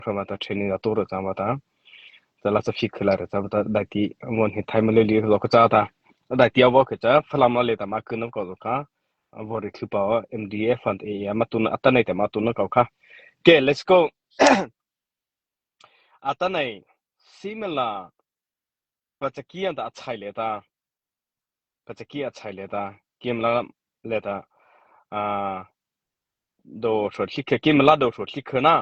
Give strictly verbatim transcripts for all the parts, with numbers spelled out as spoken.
pha ma ta training a to ro cha ma ta. Cha la cha fi khla ro cha ma ta daihti mon hi thai ma le li lo ka cha ta. Daihti a vo ka cha pha la ma le ta ma ku no ko zo ka. A vo ri thlu pa o M D F and A A ma tu na ata nei te ma tu na ka ka. Okay, let's go. Ata nei similar pachaki an ta a chai le ta. Pachaki a chai le ta. Kim la le ta. A do so thli khe kim la do so thli khe na.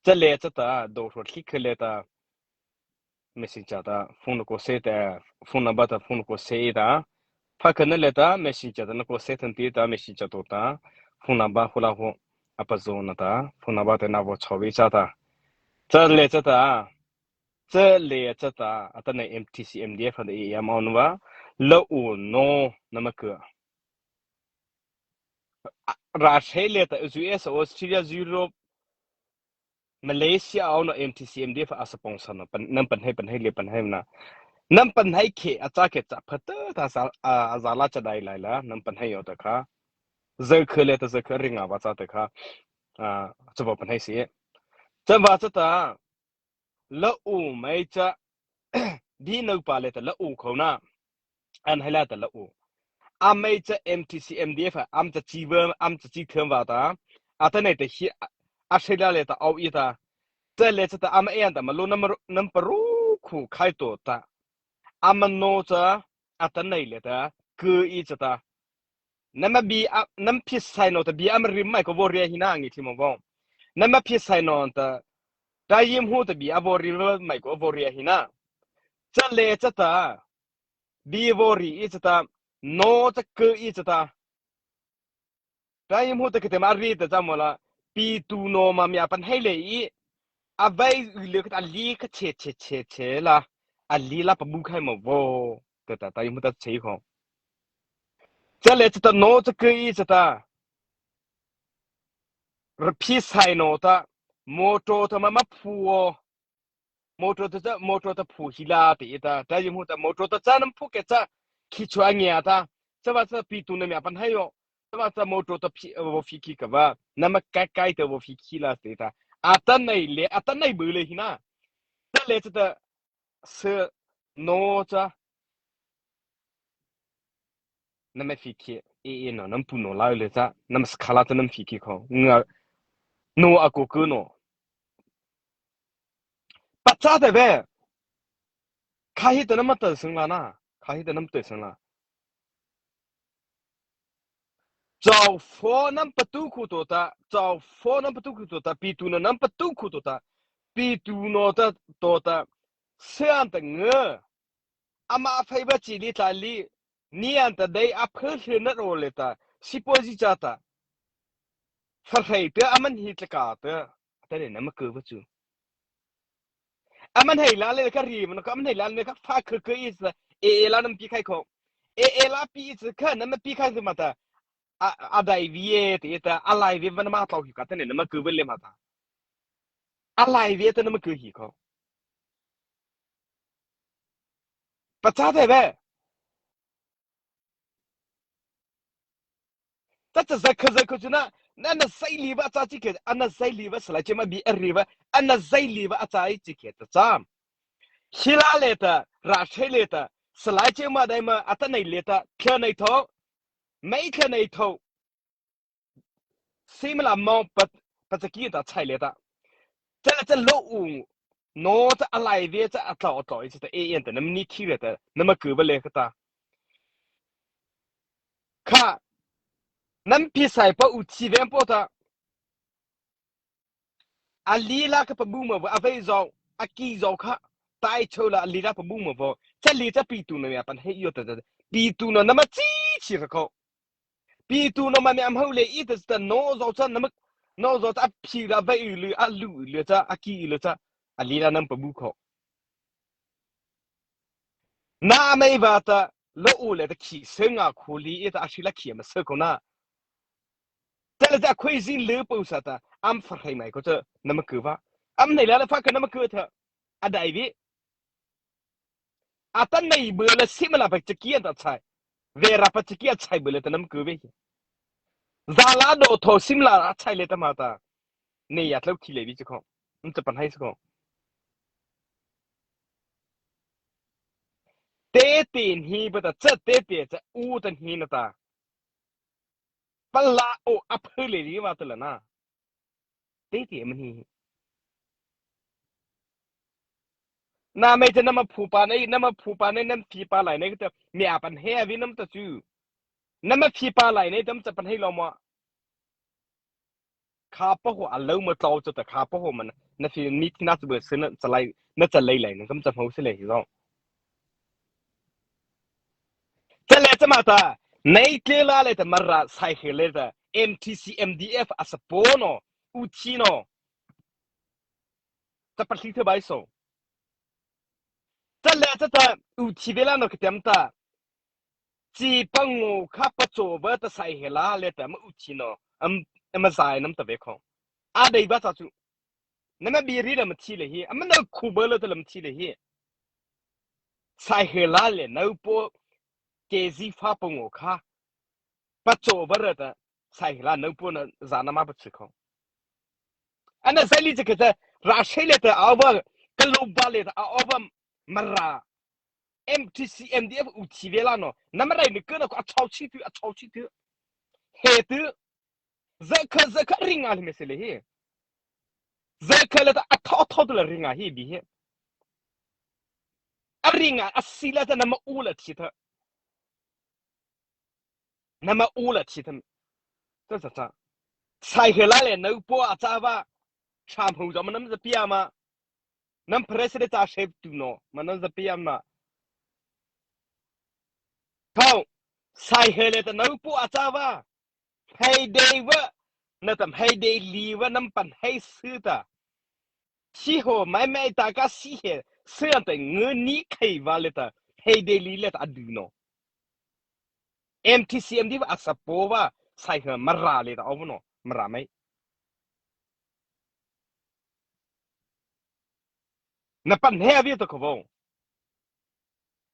Cha le cha ta do so thli khe le ta. Messenger ta phone ko se ta phone number ta phone ko se ta. Pha khe na le ta messenger ta na ko se than ti ta messenger to ta. Phone number hu la hu. Apa zo na ta phone number ta na vo chau vi cha ta. Cha le cha ta. Cha le cha ta ata na M T C M D F and A A ma on va. La u no na ma ke. Ra se le ta U S, Australia, Europe, Malaysia a on M T C M D F a sponsor na pan nam pan hai pan hai le pan hai na. Nam pan hai khe a cha khe cha pha ta ta sa a za la cha dai lai la nam pan hai yo ta kha. Zai khe le ta zai khe ring a va cha ta kha. A cha va pan hai si. Cha va cha ta la u mai cha di no pa le ta la u kho na. An hai la ta la u. A mai cha M T C M D F a am cha chi va am cha chi them va ta. A ta nei ta hi a se la le ta au i ta. Cha le cha ta am e an ta ma lo nam nam pa ru khu khai to ta. Am no cha a ta nei le ta ke i cha ta. Nam bi a nam phi sai no ta bi am ri mai ko vo ria hi na ngi thi mo vo. Nam phi sai no ta. Ta yim hu ta bi a vo ri mai ko vo ria hi na. Cha le cha ta. Bi vo ri i cha ta, no cha ke i cha ta. Ta i mu ta ke te ma ri ta cha mo la, pi tu no ma mi a pan hai le i, a vai u le ka ta li ka che che che che la, a li la pa bu khai mo vo, ta ta ta i mu ta che kho. Cha le cha ta no cha ke i cha ta. Ra phi sai no ta, motor ta ma ma phu o. Motor ta cha, motor ta phu hi la te i ta, ta i mu ta motor ta cha nam phu ke cha, khi chua ngia ta, cha va cha pi tu na mi a pan hai yo, cha va cha motor ta phi, vo phi khi ka va, na ma kai kai ta vo phi khi la te ta, a ta nei le, a ta nei bu le hi na, ta le cha ta, se, no cha, Nama phi khi, e, e, no, nama pu no la le cha, nama skhala cha nama phi khi kho. Nga, no a ko ko no. Pachâ te ve. Kha hi te nama te sing la na. Kha hi te nama te sing la. Chau pho nama patu khu to ta, chau pho nama patu khu to ta, pi tu na nama patu khu to ta, pi tu no ta, to ta, sian ta nge. Ama phai ba chi li tla li, ni an ta dei a phai hre na ro le ta, si po zi cha ta. Fa hre te aman hi tla ka te, ta le nama ke ba chu. Aman hei la le ka ri, man ka aman hei la le ka fa ke ke i sa, e, e la nama pi khai kho. E, e la pi i sa ka nama pi khai sa ma ta. A, a dai vi e te ta, a lai vi va nama tlau hi ka ta le nama ke ba le ma ta. A lai vi e ta nama ke hi kho. Pachâ te ve. Ta cha za kha za kha chu na, na na zai li va cha chi ke, a na zai li va sa la che ma bi a ri va, a na zai li va a cha i chi ke ta cha. Hi la le ta, ra che le ta, sa la che ma dai ma, a ta nei le ta, kha nei tho, mai kha nei tho. Sim la mo pa, pa cha ki ta chai le ta. Cha la cha lo u, no cha a lai ve cha a tlau a tlau i cha ta e en ta, nama ni khi le ta, nama ke ba le ka ta. Kha, nama phi sai pa u chi ven po ta. A li la ka pa bu ma vo, a vei zau, a ki zau kha, tai chau la a li la pa bu ma vo. Cha li cha pi tu na mi a pan hei yo ta ta. Pi tu na nama chi chi ra kho. Pi tu na ma mi am hau le i ta ta no zau cha nama, no zau cha a phi la vei u lu, a lu u lu cha, a ki u lu cha, a li la nama pa bu kho. Na mei va ta, lo u le ta khi se nga khu li i ta a shi la khi ma se kho na. Ta le ta khoi zin le po sa ta, am fa hei mai ko ta, nama ke va. Am nei la la fa ka nama ke ta, a dai vi. A ta nei bu la sim la pa cha ki an ta chai. Ve ra pa cha ki a chai bu le ta nama ke ve. Za la do tho sim la a chai le ta ma ta. Nei ya tlau khi le vi chi kho. Nata pahno ei sako. Tete hnei pa ta, cha tete cha u ta hnei na ta. Pala o a phale ri wa ta la na. Tete ama hnei. Nama cha nama phupa nei, nama phupa nei, nama phipa lai nei kata, mi a pahno ei avi nama ta chu. Nama phipa lai nei tam cha pahno ei lo ma. Khâpa hawh a lo ma tlô cha ta, khâpa hawh ma na, na phi mi thi na cha ba se na cha lai, na cha lai lai na kam cha hmô se le hi lo. Cha le cha ma ta, nei tle la le ta Mara Saihe le ta, M T C M D F a support no, u thi no. Cha pahli the bai so. Cha le cha ta, u thi ve la no ka tem ta. Chi pangaw kha pachaw va ta Saihe la le ta ma u thi no, am, ama zai nam ta ve kho. A dei ba cha chu. Nama biri la ma thi le hi, ama na khu ba la ta la ma thi le hi. Saihe la le nau po K G fa pangaw kha. Pachaw va ra ta Saihe la nau po na za nama pa chi kho. Ana zai li cha ka ta, ra she le ta a va, ka lo ba le ta a va, Mara. M T C M D F u thi ve la no. Nama rai ni ka na ko a chau chi tu, a chau chi tu. He tu. Za kha, za kha ring a le me se le hi. Za kha le ta a thau thau tu la ring a hi bi hi. A ring a, a si la ta nama u la thi ta. Nama u la thi ta. Cha cha cha. Saihe la le nau po a cha va. Cham hu za ma nam za pia ma. Nam president ta shape tu no, ma nam za pia ma. Thau, Saihe le ta nau po a cha va. Hei dei va, na tam hei dei li va, nam pahno ei su ta. Si ho, mai mai ta ka si he, su an ta ngu ni khei va le ta, hei dei li le ta a du no. M T C M D F a support va, Saihe Mara le ta a va no, Mara mai. Na pahno ei avi ta kho vo.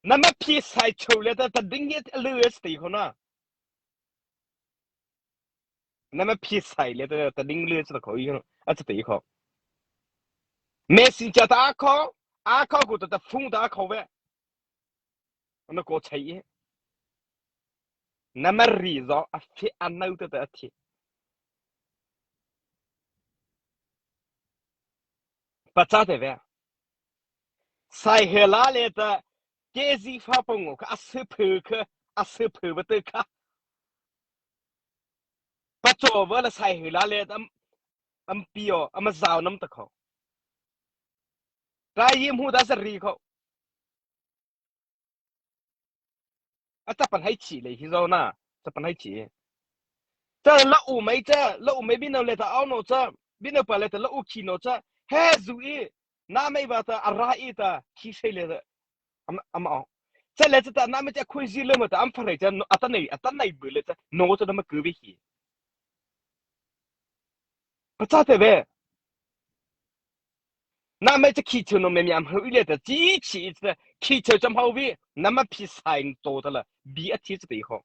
Nama phi sai chau le ta, ta ding ye a lu ye sti kho na. Nama phi sai le ta, ta ding lu ye sti kho i kho, a sti kho. Messenger ta a kho, a kho ko ta, ta phone ta a kho ve. Ana ko chai e. Nama ri zo a phi a nau ta ta a thi. Pacha te ve. Saihe la le ta K G fa pangaw kha a se phe kha, a se phe va te kha. Pachaw va la Saihe la le ta am, am pio, ama zau nam ta kho. Ta yi mu ta sa ri kho. A ta pahno ei chi le hi zo na, ta pahno ei chi. Ta la u mai ta, la u mai bi no le ta au no ta, bi no pa le ta la u ki no ta, he zu i, na mai va ta, a ra i ta, ki sei le ta. Am, am au. Ta le ta, na mai ta khui zi le ma ta, am pha re ta, no, a ta nei, a ta nei bu le ta, no ta na ma ku bi hi. Pacha te ve. Na mai cha khi cheu no me mi am hau i le ta chi chi i ta khi cheu cham hau vi. Na ma phi sai to ta la. Bi a thi cha te ho.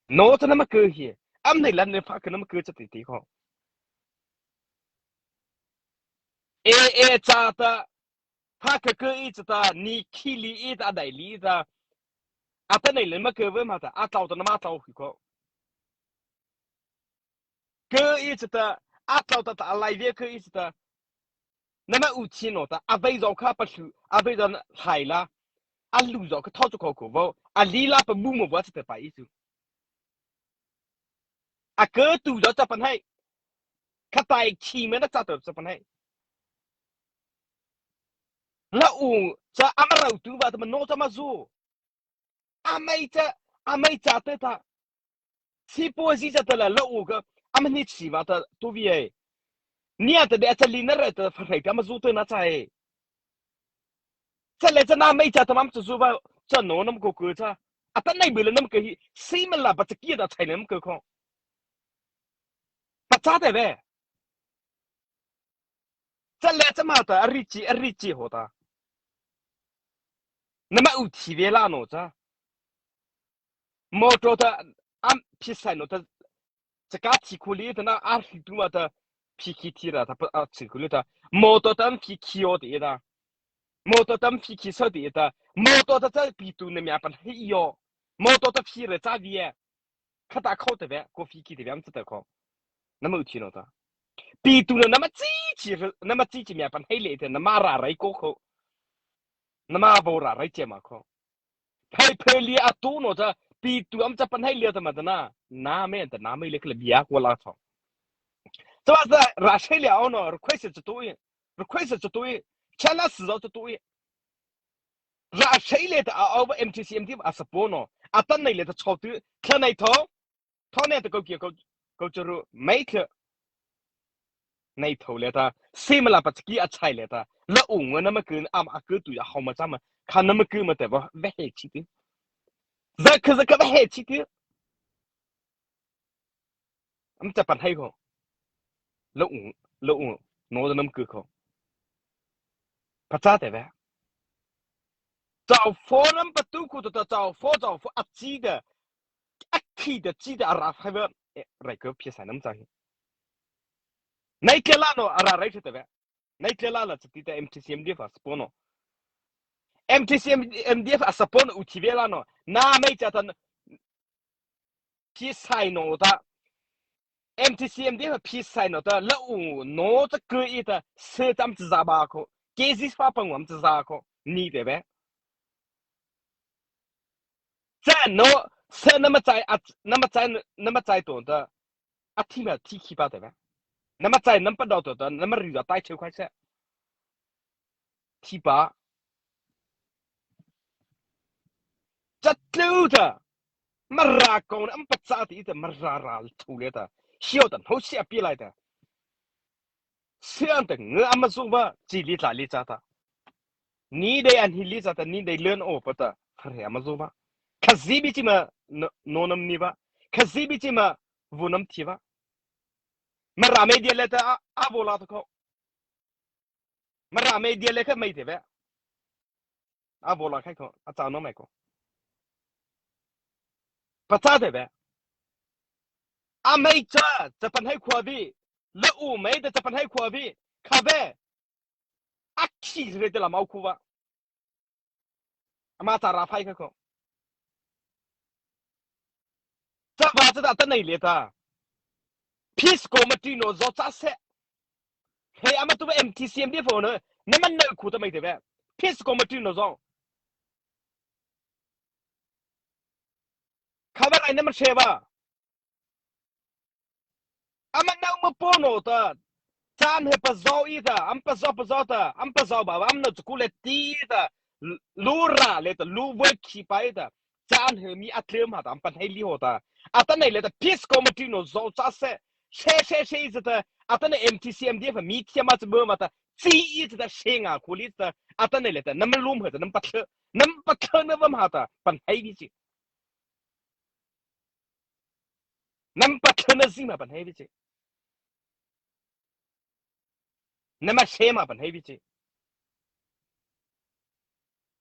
No ta na ma ke hi. Am nei lan ne pha ke na ma ke cha te te ho. E e cha ta. Pha ke ke i cha ta. Ni khi li i ta dai li ta. A ta nei le ma ke ve ma ta. A tau ta na ma tau hi ko. Ke i cha ta, a tau ta ta a lai ve ke i cha ta. Na ma u chi no ta, a vei zo kha pa hlu, a vei zo na lai la. A lu zo kha thau chu ko ko vo, a li la pa bu mo vo cha ta pa i chu. A ke tu zo cha pa hai. Kha tai chi me na cha ta cha pa hai. La u cha a ma rau tu va ta ma no cha ma zu. A mai cha, a mai cha te ta. Si po zi cha ta la la u ka, a ma ni chi va ta tu vi ai. Ni a ta de a cha li na ra ta fa rai ta ma zu te na cha e. Cha le cha na mai cha ta mam cha zu va, cha no nam ko ko cha. A ta nai bu le nam ka hi, si ma la ba cha ki ta chai nam ko ko. Pacha te ve. Cha le cha ma ta, a ri chi, a ri chi ho ta. Na ma u thi ve la no cha. Motor ta, am phi sai no ta. Cha ka thi khu li ta na, a hri tu ma ta. phikhi thi ra ta pa a chi ku lu ta. Motor ta phikhi o ti ta. Motor ta phikhi so ti ta. Motor ta cha pi tu na mia pan hei yo. Motor ta phi re cha vie. Kha ta khao te ve, ko phikhi te ve am cha ta khao. Na ma u thi no ta. Pi tu na na ma chi chi, na ma chi chi mia pan hei le te, na ma ra rai ko khao. Na ma vo ra rai che ma khao. Phai phai lia a tu no ta, pi tu am cha pan hei lia ta ma ta na, na me ta, na me le kla bia ko la tho. Sa ba sa ra shai lia o no, request cha tu i, request cha tu i, chana si zo cha tu i. Ra shai le ta a o ba M T C M D F a support no, a tan nei le ta chau tu, kla nei tho, tho nei ta ko kia ko, ko churu, mai kla. Nei tho le ta, si ma la pa ki a chai le ta, la u ngo na ma kun am a ku tu ya hau ma cha ma, kha na ma ku ma te ba, ve he chi tu. Za ka za ka ve he chi tu. Am cha pan hei ko. La u, la u, no da nam ku ko. Pa cha te ve. Chau fo nam pa tu ku ta chau fo, chau fo a chi da. A khi da chi da a ra phai ve. E, rai ko phi sai nam cha hi. Nai ke la no a ra rai te ve. Nai ke la la chi ti ta M T C M D F a support no. M T C M D F a support no u thi ve la no. Na mai cha ta phi sai no ta. M T C M D F phi sai no ta, la u no ta ku i ta, se tam cha za ba ko. Ke zi fa pa ngam cha za ko. Ni te ve. Cha no, se na ma chai, a, na ma chai, na ma chai to ta. A thi ma thi khi pa te ve. Na ma chai nam pa do to ta, na ma ri da tai cheu khai se. Thi pa. Cha tlu ta. Mara kong na am pa cha ti ta, mara ra thu le ta. Hio ta, ho si a pi lai ta. Sian ta, nge ama zo ba, chi li tla li cha ta. Ni dei an hi li cha ta, ni dei len o pa ta. Hare ama zo ba. Kha zi bi chi ma, no, no nam ni ba. Kha zi bi chi ma, vu nam thi ba. Mara media le ta, a, a vo la ta ko. Mara media le kha mai te ve. A vo la khai ko, a cha no mai ko. Pa cha te ve. A mai cha, cha pan hai khua vi. La u mai te cha pan hai khua vi. Kha ve. A khi re te la mau khu va. Ama cha ra phai kha ko. Cha va cha ta ta nei le ta. Peace committee no zo cha se. He ama tu M T C M D F no. Na man na khu ta mai te ve. Peace committee no zo. Kha va rai na man se va. Ama nau ma po no ta. Chan he pa zo i ta, am pa zo pa zo ta, am pa zo ba, am no chu ku le ti ta. Lu ra le ta, lu ve khi pa i ta. Chan he mi a tlem ha ta, am pan hei li ho ta. A ta nei le ta, peace committee no zo cha se. Se, se, se i ta. A ta nei M T C M D F mi thia ma chu bo ma ta. Chi i ta, se nga khu li ta. A ta nei le ta, nam lum ha ta, nam pa tlem. Nam pa tlem na va ma ta, pan hei vi chi. Nam pa tlem na zi ma pan hei vi chi. Nama se ma pan hei vi chi.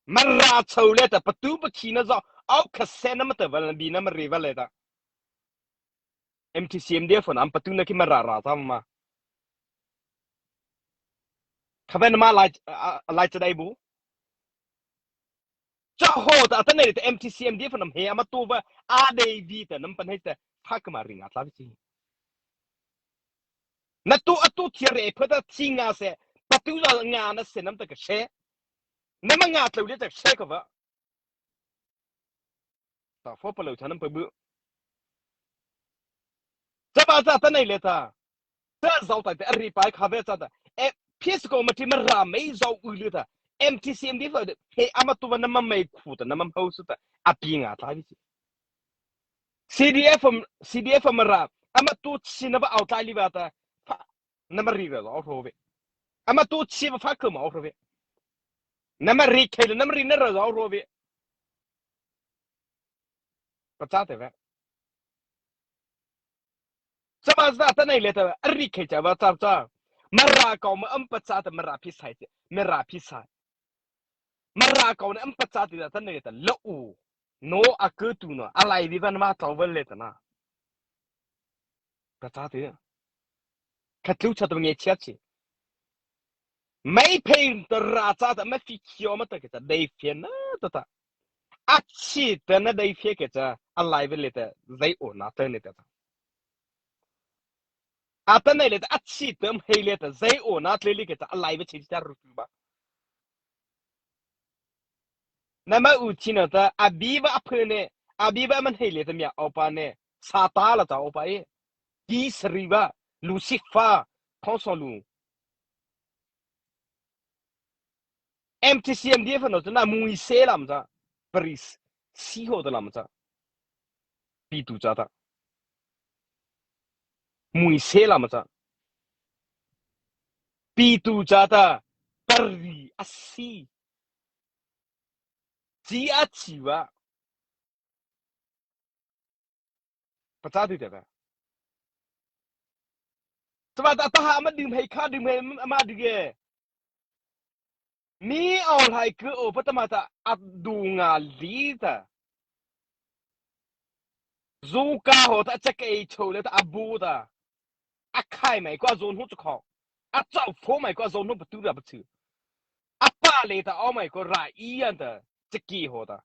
Mara chau le ta pa tu pa khi na zo. Au kha se nama ta va la bi nama ri va le ta. M T C M D F na am pa tu na ki mara ra ta ma. Kha va nama lai, a, a, lai cha dai bu. Cha ho ta, a ta nei ta M T C M D F nam he ama tu va, a dei vi ta nam pan hei ta, pha ka ma ri nga tla vi chi. Na tu a tu thia re pha ta chi nga se, pa tu la nga na se nam ta ka se. Nama nga tlau le ta se ka va. Ta fo pa lo cha nam pa bu. Cha ba cha ta nei le ta. Ta zau ta te a ri pai kha ve cha ta. E, peace committee mara mei zau u le ta. M T C M D F he ama tu va nama mei khu ta, nama hau su ta. A pi nga ta vi chi. C D F, C D F mara. Ama tu chi na va au ta li va ta. Pha, nama ri ra zau ro ve. Ama tu chi va pha ka ma ro ve. Nama ri khei le, nama ri na ra zau ro ve. Pa cha te ve. Cha ba za ta nei le ta, a ri khei cha va cha cha. Mara kau ma am pa cha ta mara phi sai te, mara phi sai. Mara kau na am pa cha te ta nei le ta lo u. No a ku tu no, a lai vi van ma tau va le ta na. Pa cha te. Khatlu cha ta nge chia chi. Mei phei ta ra cha ta ma phi khio ma ta ke ta dei phia na ta ta. A chi ta na dei phia ke cha a lai ve le ta zai o na ta ne ta ta. A ta nei le ta a chi ta mei le ta zai o na tle le ke ta a lai ve chi ta ru tu ba. Na ma u chi na ta a bi ba a phe ne a bi ba man hei le ta mia o pa ne sa ta la ta o pa e. Ki sri ba Lucifer khong so lu. M T C M D F no ta na mui se lam ta. Paris si ho ta lam ta. Pi tu cha ta. Mui se lam ta. Pi tu cha ta. Paris a si. Chi a chi ba. Pachâ tu ta ba. Tama ta ta ha ma dum hei kha dum hei ma dum e. Mi o lai ku o pa tama ta a du nga li ta. Zu ka ho ta cha kei cho le ta a bu ta. A khai mai ko a zon hu chu kho. A chau pho mai ko a zon hu pa tu ra pa chu. A pa le ta o mai ko ra i yan ta cha ki ho ta.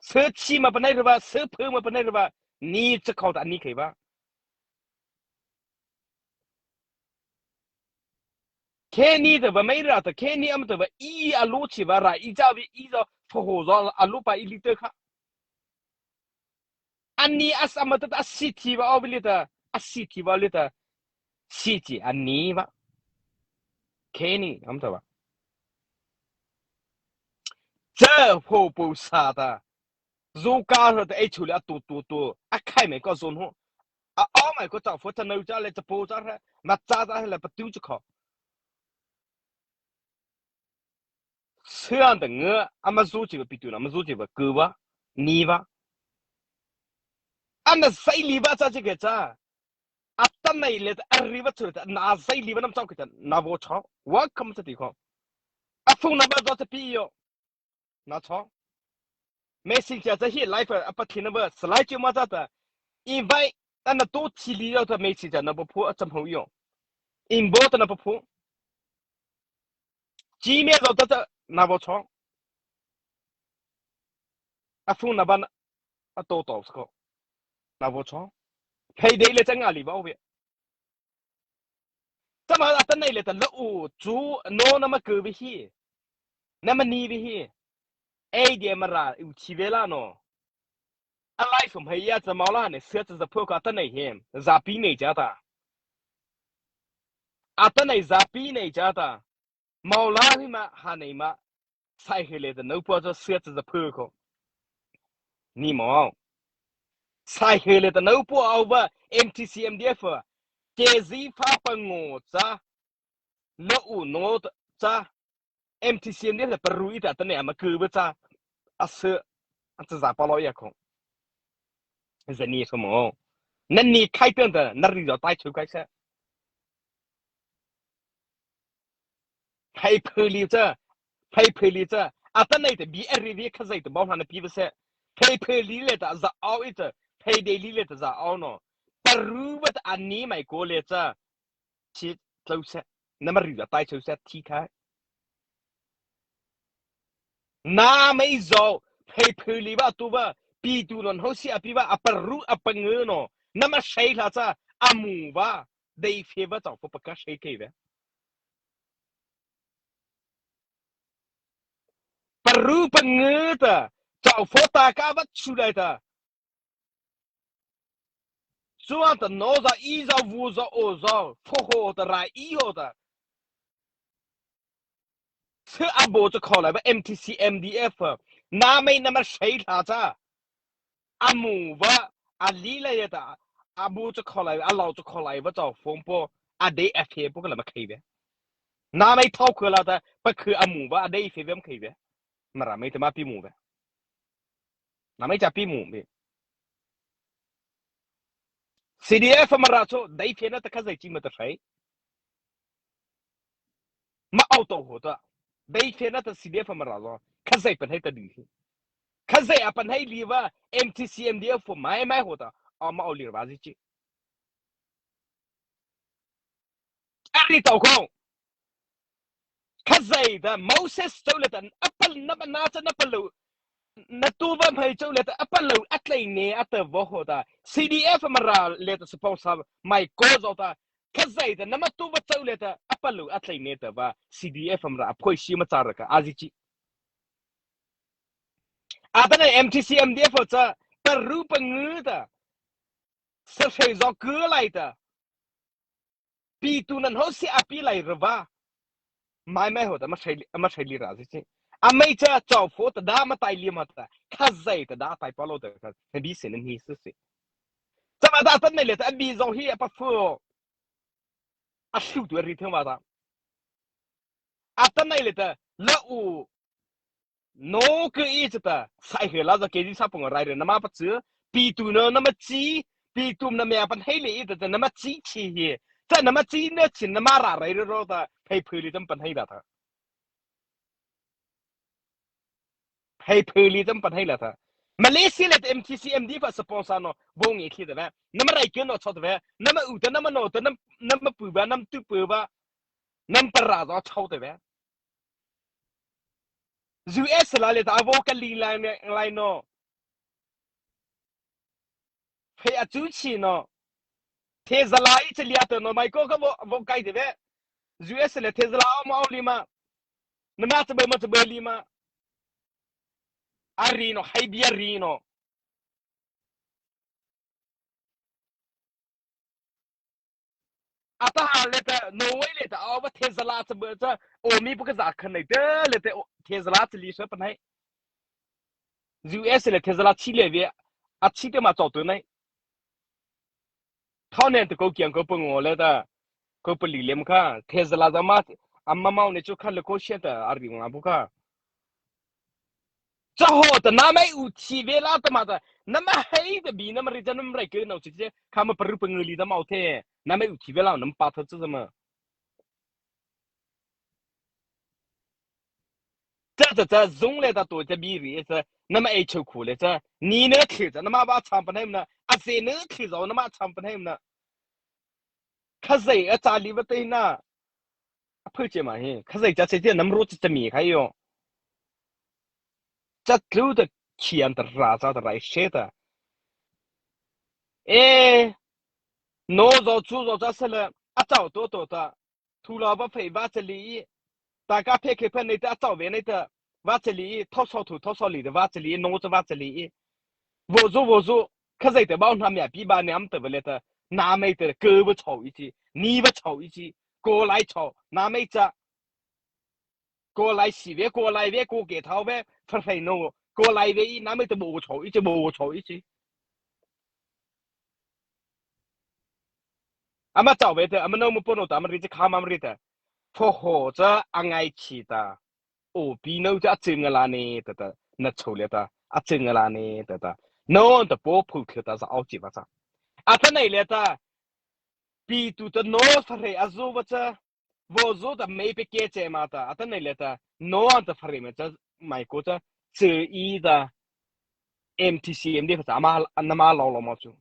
Sơ chi ma pa nai ra ba, sơ phơ ma pa nai ra ba, ni cha kho ta ni khei ba. Khe ni ta ba mai ra ta, khe ni am ta ba i a lu chi ba ra i cha bi i zo pho ho zo a lu pa i li te kha. Ani a sa ma ta ta a si thi ba o bi li ta, a si thi ba li ta, si thi ani ba. Khe ni am ta ba. Cha pho po sa ta. Zu ka sa ta e chu le a tu tu tu. A khai mai ko zon ho. A o mai ko cha pho cha nau cha le cha po cha ra. Ma cha cha le pa tu cha kho. Sơ an ta nge a ma zu chi ba pi tu na ma zu chi ba ku ba. Ni ba. An na sai li ba cha chi ke cha. A ta nei le ta a ri ba chu ta na sai li ba nam chau ke ta na vo chau. Wa kam cha ti kho. A phung na ba zo cha pi yo. Na chau. Messenger cha hi live a pa thi na ba slide chi ma cha ta. Invite ta na to chi li yo ta messenger na ba phu a cham ho yo. Inbox ta na ba phu. Gmail zo ta ta na ba chau. A phung na ba na a to to sko. Na ba chau. Phei dei le cha nga li ba o ve. Tama a ta nei le ta la u chu no na ma ku bi hi. Na ma ni bi hi. Ei dia ma ra u chi ve la no. A lai sum hei ya cha mau la ne sia cha za pho ka ta nei hem. Za pi nei cha ta. A ta nei za pi nei cha ta. Mau la hi ma ha nei ma. Sai he le ta no pua cha sia cha za pho ko. Ni mau. Sai he le ta no pua au ba M T C M D F. Ke zi fa pa ngo cha. Lo u no cha. M T C M D F le pa ru i ta ta ne ama ku ba cha. A se. A cha za pa lo ya ko. Za ni so mo. Na ni khai pen ta na ri zo tai chu khai sa. Phei phei li cha, phei phei li cha, a ta nei ta bi a ri vi kha zai ta bau hna na pi ba se. Phei phei li le ta za au i ta, phei dei li le ta za au no. Pa ru ba ta a ni mai ko le cha. Chi tlo se. Na ma ri za tai cho se thi khai. Na mai zo, phei phei li ba tu ba, pi tu non ho si a pi ba, a pa ru a pa ngu no. Na ma sei hla cha, a mu ba. Dei fe ba chau fo pa ka sei kei ve. Pa ru pa ngu ta, chau fo ta ka va chu dai ta. Chuan ta no za i za vu za o za, fo ho ta ra i ho ta. Sơ a bo cha kho lai ba M T C M D F. Na mai na ma sei hla cha. A mu ba, a li lai ta, a bu cha kho lai, a lau cha kho lai ba chau fo po, a dei a fe po ka la ma khei ve. Na mai thau kho la ta, pa kho a mu ba, a dei fe ve ma khei ve. Ma ra mai ta ma pi mu ve. Na mai cha pi mu ve. C D F ma ra cho, dei fe na ta kha zai chi ma ta sei. Ma au to ho ta. Dei fe na ta C D F ma ra zo. Kha zai pan hai ta di. Kha zai a pan hai li va M T C M D F mai mai ho ta. A ma au li va zi chi. Pi tao khao. Khazia ta Moses chô liata a palôh, na, na cha na palôh, na tuapa hmei chô liata a palôh a tlai ne a tah vaw hawh ta, C D F Mara liata sponsor mai ko zo ta, khazia ta nama tuapa chô liata a palôh a tlai ne tahpa C D F Mara a phoih si ma cha ra ka a zi chi. Atanoh M T C M D F cha paru pangu ta, sa sei zo ku lai ta, Pi tu nan ho si a pi lai rava. Mai mai ho ta ma sai li, ma sai li ra si si. A mai cha chau fo ta da ma tai li ma ta. Khazia ta da tai pa lo ta ka. Ka bi se nan hi si si. Cha ma ta ta nei le ta a bi zo hi a pa fo. A su tu a ri thang ma ta. Atanoh le ta la u no ke i chata, sai he la za ke di sa pung rai re nama pa chu, pi tu no nama chi, pi tu nama ya pan hei le i ta nama chi chi hi. Cha nama chi na chi nama ra rai ro ta, phei phei li tam pan hei da ta. Phei phei li tam pan hei la ta. Malaysia le ta M T C M D F sponsor no, bong e khi ta ve. Nama rai ke no chau ta ve. Nama u ta nama no ta nam, nama pu ba, nam tu pu ba. Nam pa ra zo chau ta ve. U S la le ta a vo ka li lai ne, lai no. Phei a chu chi no. Thezala i cha lia ta no, mai ko ka vo, vo kai de ve. U S le thezala a mau li ma. Na ma cha ba ma cha ba li ma. A ri no, hai bi a ri no. Ata ha le ta, Norway le ta, aw ba thezala cha ba cha, o mi pu ka za khan nei ta, le ta, o, thezala cha li sa pa nei. U S le thezala chi le ve, a chi te ma chau tu nei. Thau nen ta ko kiang ko pa ngo le ta, ko pa li lem kha, thezala za ma, a ma mau ne chu kha le ko sia ta, a ri nga bu kha. Cha ho ta nama u thi ve la ta ma ta, nama hei ta bi nama ri cha nama rai ke nau chi che, kha ma paru pangu li ta mau the, nama u thi ve la nama pa tha cha ma. Cha cha cha zung le ta to cha bi ri cha, nama ei chau khu le cha, ni ne thi cha, nama ba cham pa nei na, a se ne thi zo, nama cham pa nei na. Khazia a cha li va te na. A phu che ma hi. Khazia cha che te nam ro cha mi khai yo. Cha tlu ta khian ta ra cha ta rai she ta. E. No zo chu zo cha sa le. A chau to to ta. Thu la va phei va cha li. Ta ka phe khe phe nei ta a chau ve nei ta. Va cha li. Thau sau thu thau sau li ta va cha li. No cha va cha li. Vo zu, vo zu, khazia ta bau hnam ya pi ba niam ta va le ta, na mei ta ke va chau i chi, ni va chau i chi, ko lai chau, na mei cha, ko lai si ve, ko lai ve, ko ke thau ve, fa sai no, ko lai ve i, na mei ta bo chau i chi, bo chau i chi. Ama chau ve ta, ama no mu po no ta, ama ri chi kha ma ri ta. Pho ho cha a ngai chi ta. O pi no cha a ching la ne ta ta, na chau le ta, a ching la ne ta ta. No ta po phu khe ta za au chi va cha. A ta nei le ta. Pi tu ta no sa re a zo va cha. Vo zo ta mei pe ke che ma ta. A ta nei le ta. No an ta fa re ma cha mai ko cha. Che i ta. M T C M D F cha ma, na ma lo lo ma chu.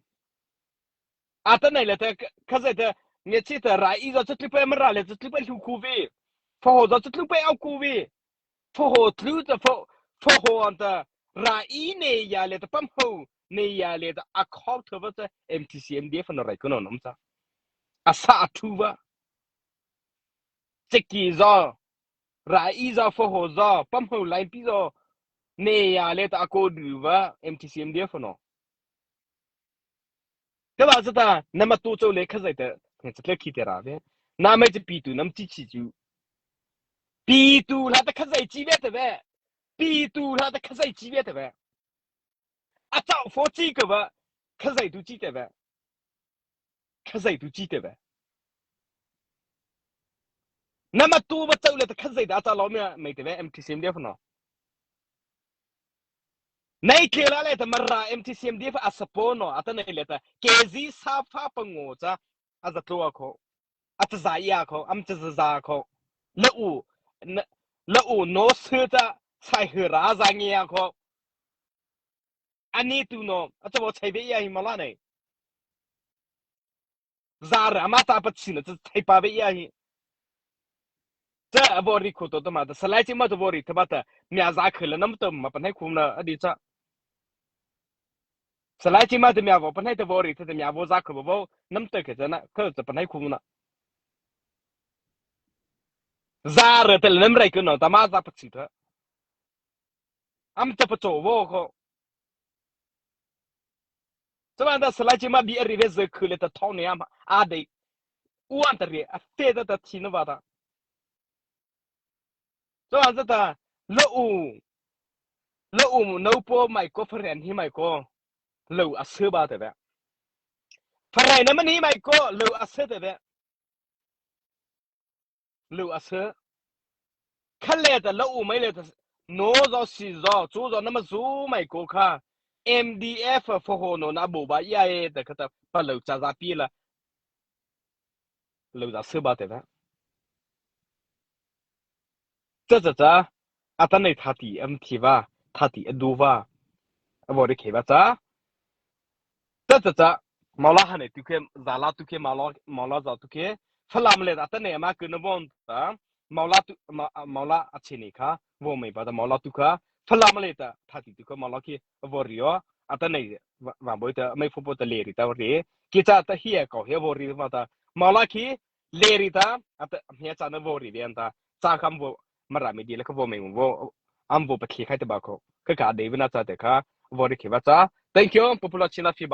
A ta nei le ta, khazia ta, nge chi ta ra i za cha tlu pe ma ra le cha tlu pe lu ku ve. Pho ho za cha tlu pe au ku ve. Pho ho tlu ta pho, pho ho an ta ra i ne ya le ta pam ho ne ya le ta a khau tho va cha M T C M D F no rai ko no nom cha. A sa a thu va. Cheki zo, ra i zo, pho ho zo, pam ho lai pi zo, ne ya le ta a ko du va, M T C M D F no. Ka ba cha ta, nama tu chau le khazia ta, ne cha le khi te ra ve. Na mai cha pi tu nam chi chi chu. Pi tu la ta khazia chi ve ta ve. Pi tu la ta khazia chi ve ta ve. A chau fo chi ka va, khazia tu chi ta ve. Khazia tu chi ta ve. Nama tu va chau le ta khazia ta a cha lo mi a, mei ta ve M T C M D F no. Nei ke la le ta Mara M T C M D F a support no, a ta nei le ta, K Z sa pha pa ngo cha, a za tlo a kho. A cha za ya kho, am cha za za kho. La u, na, la u no se ta, sai he ra za nge ya kho. Ani tu no, a cha bo chai ve ya hi ma la nei. Za ra ma cha pa chi na cha chai pa ve ya hi. Kha a vaw rei khao to ta ma ta, Salai Ceu Ma ta vaw rei ta ba ta, mia za khao la nama ta ma pahno khao na a di cha. Salai Ceu Ma ta mia vaw pahno ta vaw rei ta ta mia vaw za khao ba vaw nama ta kha cha na, kha cha pahno khao na. Za ra ta la nama rei khao na ta ma za pa chi ta. Ama ta pa cho vaw khao. Chama ta Salai Ceu Ma bi a rei ve za khao le ta thao ne ama a dei. U an ta rei a fe ta ta thi na ba ta. Chama ta la u, la u no po mai ko pha ren hi mai ko. Lo a se ba ta ve. Pha ren na ma ni mai ko lo a se ta ve. Lo a se. Kha le ta la u mai le ta. No zo si zo, chu zo nama zu mai ko kha. M D F pha ho no na bo ba ya e ta kha ta pa lo cha za pi la. Lo za se ba ta ve. Cha cha cha, a ta nei thati am thi va, thati a du va. A vaw rei khao ba cha. Cha cha cha, mawla ha nei tu khe, za la tu khe, mawla, mawla za tu khe. Pha la ma le ta, a ta nei ama kha na vaw ta. Mawla tu, ma, mawla a chi ni kha, vaw mai ba ta mawla tu kha. Pha la ma le ta, thati tu kha, mawla kha, a vaw rei o. A ta nei, va, va bo ta, mai pho po ta le rei ta vaw rei. Ki cha ta hi a ko, hi a vaw rei va ta. Mawla kha, le rei ta, a ta, hmia cha na vaw rei ve an ta, cha kha am vaw, Mara media la kha vaw mai vaw, am vaw pa thi khai ta ba ko, kha ka dei ve na cha te kha, vaw rei khao ba cha. Thank you, popular China fi